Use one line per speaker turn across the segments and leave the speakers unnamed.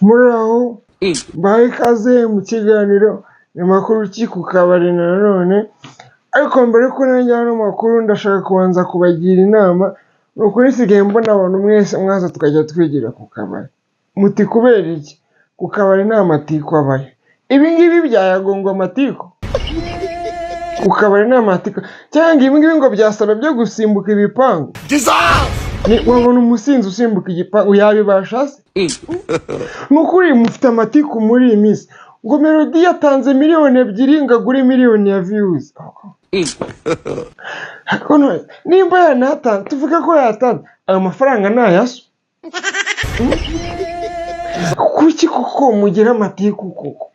Muraho, mbahaye ikaze mu kiganiro ni makuru ki ku kabari nanone, ariko mbere yuko ntangira ano makuru ndashaka kubanza kubagira inama. Ni ukuri nsigaye mbona abantu mwese mwaza tukajya twigira ku kabari. Muti kubera iki? Ku kabari nta matiku abayo. Ibi ngibi byayagongwa amatiku? Ku kabari nta matiku, cyangwa ibi ngibi ngo byasaba byo gusimbuka ibipangu? Wabona umusinzi usimbuka igipangu yabibasha se? Ni ukuri mufite amatiku muri iyi minsi. Ngo Melody yatanze 2 miliyoni ngo agure miliyoni ya views. Ariko nimba yanatanze, tuvuge ko yatanze, ayo mafaranga ni ayaso? Kuki koko mugira amatiku koko?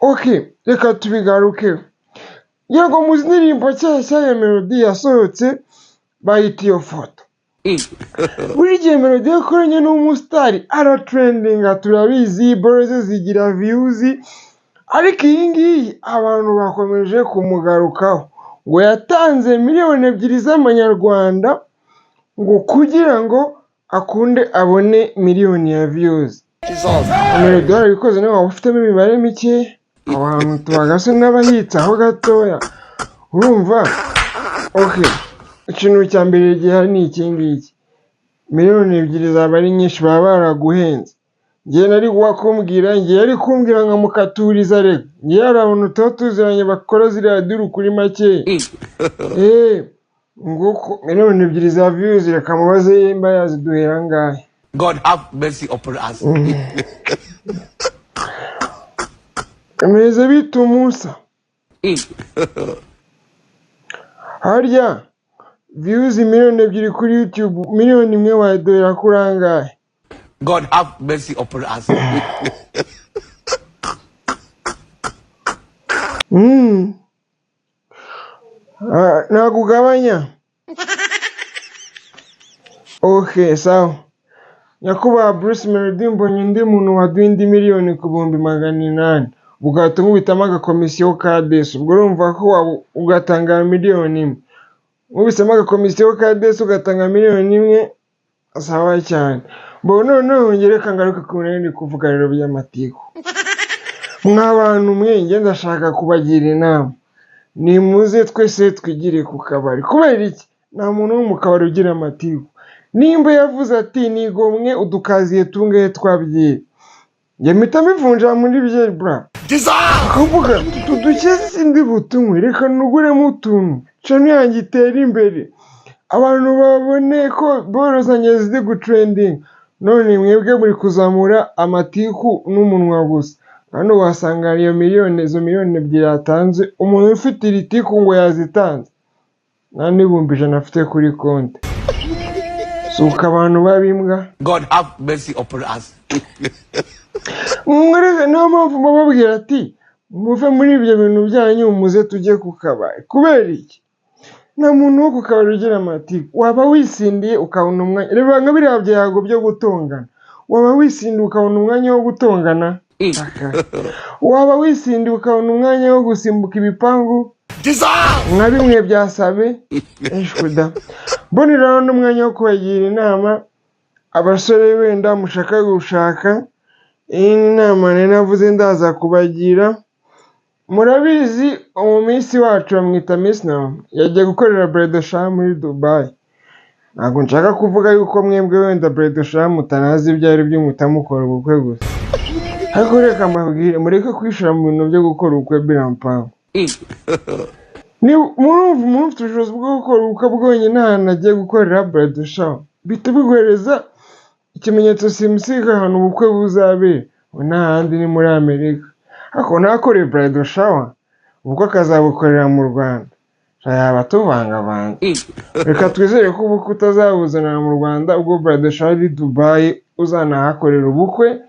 Ok, reka tubigarukeho. Ngira ngo muzi indirimbo nshyashya ya Melody yasohotse bayita Iyo Foto. Buri gihe Melody yakoranye n'umusitari aratrendinga, turabizi, boro ze zigira views, ariko iyi ngiyi abantu bakomeje kumugarukaho ngo yatanze 2 miliyoni z'amanyarwanda ngo kugira ngo akunde abone miliyoni ya views. Melody warabikoze nawe waba ufitemo imibare mike, abantu tubagase n'abahitsaho gatoya, urumva? Ok, ikintu cya mbere gihari ni iki ngiki: 2 miliyoni zaba ari nyinshi, baba baraguhenze. Njyewe nari kumbwira, njyewe yari kumbwira nkamukaturiza. Reka, njyewe hari abantu tuba tuziranye bakora ziriya deal kuri makeya. Nguko 2 miliyoni za views, reka mubaze nimba yaziduhera angahe.
God have mercy upon us.
Bimeze bite umusa? Harya views 2 miliyoni kuri YouTube, miliyoni 1 wayiduhera kuri angahe?
God have mercy upon us.
Ah, ntabwo ugabanya? Ok, sawa. Nyakubahwa Bruce Melody, mbonye undi muntu waduha indi miliyoni ku 800,000, ugahita umubitamo agakomisiyo ka desi. Ubwo urumva ko ugatanga miliyoni 1, nkubisemo agakomisiyo ka desi ugatanga miliyoni 1, sawa cyane. Mbona noneho njye reka ngaruke ku bintu ndi kuvuga rero by'amatiku. Mwa bantu mwe, njye ndashaka kubagira inama: nimuze twese twigire ku kabari. Kubera iki? Nta muntu wo mu kabari ugira amatiku. Nimba yavuze ati nigomwe udukaziye tungahe twa byeri, njye mpita mbivunja muri byeri bra, akavuga utu duke sindi butunywe, reka nuguremo utuntu, channel yanjye itere imbere, abantu babone ko boro zanjye ziri gutrendinga. None mwebwe muri kuzamura amatiku n'umunwa gusa. Hano wasanga iyo miliyoni, izo 2 miliyoni yatanze, umuntu ufite iri tiku ngo yazitanze nta n'100,000 afite kuri konti. Si uko abantu baba imbwa.
God have mercy upon us.
Mwereke, niyo mpamvu mbababwira ati muve muri ibyo bintu byanyu, muze tujye ku kabari. Kubera iki? Nta muntu wo ku kabari ugira amatiku. Waba wisindiye ukabona umwanya, reba nka biriya byago byo gutongana, waba wisindiye ukabona umwanya wo gutongana? Aka. Waba wisindiye ukabona umwanya wo gusimbuka ibipangu nka bimwe byasabe eshwida? Mboneraho n'umwanya wo kubagira inama, abasore wenda mushaka gushaka. Iyi ni inama nari navuze ndaza kubagira. Murabizi umu miss wacu bamwita Miss Naomi, yagiye gukorera bridal shower muri Dubai. Ntabwo nshaka kuvuga yuko mwebwe wenda bridal shower mutanazi ibyo ari byo, mutamukora ubukwe gusa, ariko reka mbabwire, mureke kwishora mu bintu byo gukora ubukwe birampangu. Ni murumva umuntu ufite ubushobozi bwo gukora ubukwe bwonyine ahantu agiye gukorera bridal shower, bihita biguhereza ikimenyetso simusiga ahantu ubukwe buzabera, ngo nta handi ni muri Amerika. Ariko ntakore bridal shower, ubukwe akazabukorera mu Rwanda, yaba tuvangavanze. Reka twizere ko ubukwe utazabuzanira mu Rwanda ubwo bridal shower iri Dubai, uzanahakorera ubukwe.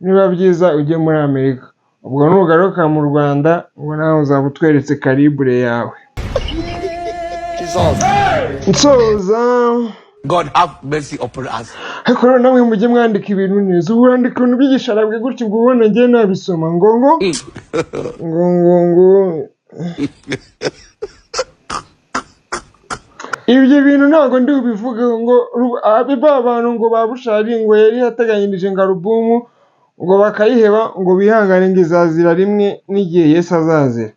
Niba byiza ujye muri Amerika, ubwo nugaruka mu Rwanda ngo nawe uzaba utweretse calibre yawe. Nsoza,
God have mercy upon us.
Ariko rero namwe mujye mwandika ibintu neza. Ubu urandika ibintu by'igisharabwe gutyo, ubwo ubona njye nabisoma ngo ngo ngo ngo ngo. Ibyo bintu ntabwo ndi bubivuge ngo ba bantu ngo ba Bushali ngo yari yateganyirije ngo album ngo bakayiheba ngo bihangane ngo izazira rimwe n'igihe Yesu azazira.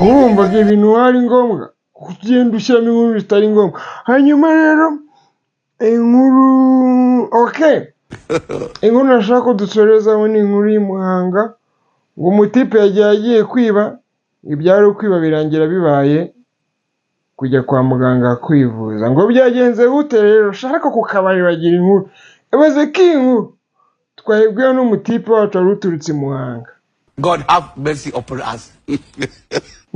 Urumva ibyo bintu ari ngombwa kugenda ushyiramo inkuru zitari ngombwa. Hanyuma rero inkuru, okay, inkuru nashaka ko dusorezaho ni inkuru y'i Muhanga, ngo umutipe yagiye agiye kwiba, ibyari ukwiba birangira bibaye kujya kwa muganga kwivuza. Ngo byagenze gute rero? Shaka ku kabari bagira inkuru. Ibaze ko iyi nkuru twayibwiwe n'umutipe wacu wari uturutse i Muhanga.
God have mercy upon us.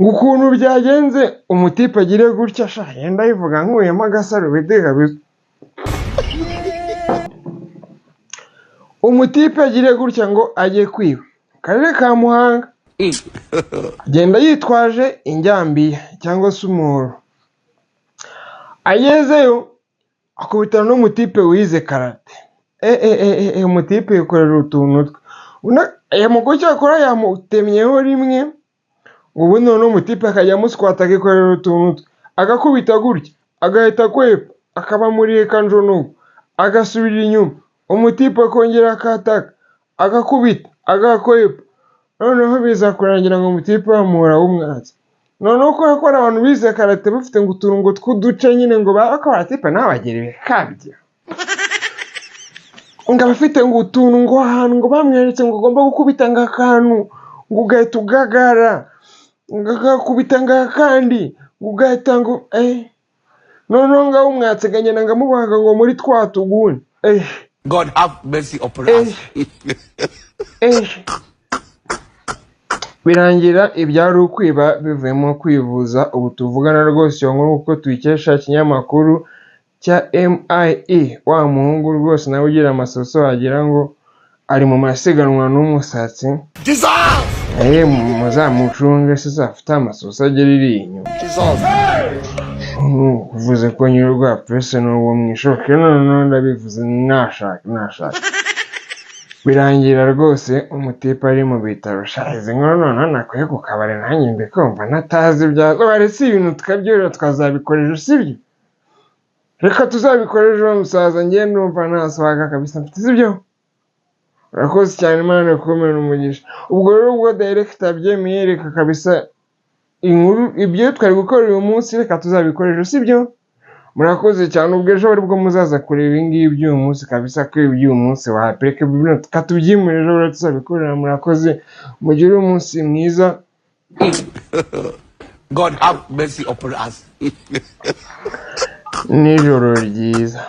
Ngo ukuntu byagenze, umutipe agire gutya, sha, yenda ayivuga nkuyemo agasarubeti kabisa. Umutipe agire gutya ngo ajye kwiba mu karere ka Muhanga, agenda yitwaje injyambiya cyangwa se umuhoro. Agezeyo akubitana n'umutipe wize karate. Umutipe yikorera utuntu twe. Yamugoye akora yamutemyeho rimwe, ubu noneho umutipe akajya amuswata akikorera utuntu twe, agakubita gutya agahita akwepa, akaba muri kanjonubu, agasubira inyuma, umutipe akongera akataka, agakubita, agakwepa. Noneho biza kurangira ngo umutipe bamuhora w'umwatsi. Noneho kubera ko hari abantu bize karate bafite ngo uturungo tw'uduce nyine, ngo barako baratipe nawe bagira ibikabyo, ngo abafite ngo utuntu ngo ahantu ngo bamweretse ngo ugomba gukubita ngo akantu ngo ugahita ugagara, ngo agakubita ngo akandi ngo ugahita ngo noneho ngaho umwatsi akagenda ngo amubaga ngo muri twa tuguni.
God have mercy upon us.
Birangira ibyari ukwiba bivuyemo kwivuza. Ubu tuvugana rwose iyo nkuru kuko tuyikesha ikinyamakuru cya MIE. Wa muhungu rwose nawe ugira amasoso wagira ngo ari mu masiganwa n'umusatsi. Muzamucunge se afite amasoso agera iri inyuma. Uvuze ko nyir'urwa pese n'uwo mwishoke, noneho ndabivuze nashaka. Birangira rwose umutipe ari mu bitaro. Izi nkuru noneho nakwiye ku kabari nanjye ndikumva natazi ibyazo. Waretse ibintu tukabyurira tukazabikora ejo, sibyo? Reka tuzabikora ejo musaza, njye ndumva ntaswaga kabisa mfite, sibyo? Urakoze cyane, Imana ikumere umugisha. Ubwo rero ubwo director abyemeye, reka kabisa inkuru ibyo twari gukora uyu munsi reka tuzabikora ejo, sibyo? Murakoze cyane. Ubwo ejo aribwo muzaza kureba ibi ngibi by'uyu munsi kabisa, ko ibi by'uyu munsi wapi, reka tubyimure ejo rero tuzabikorera. Murakoze, mugire umunsi mwiza.
God have mercy upon us.
N'ijoro ryiza.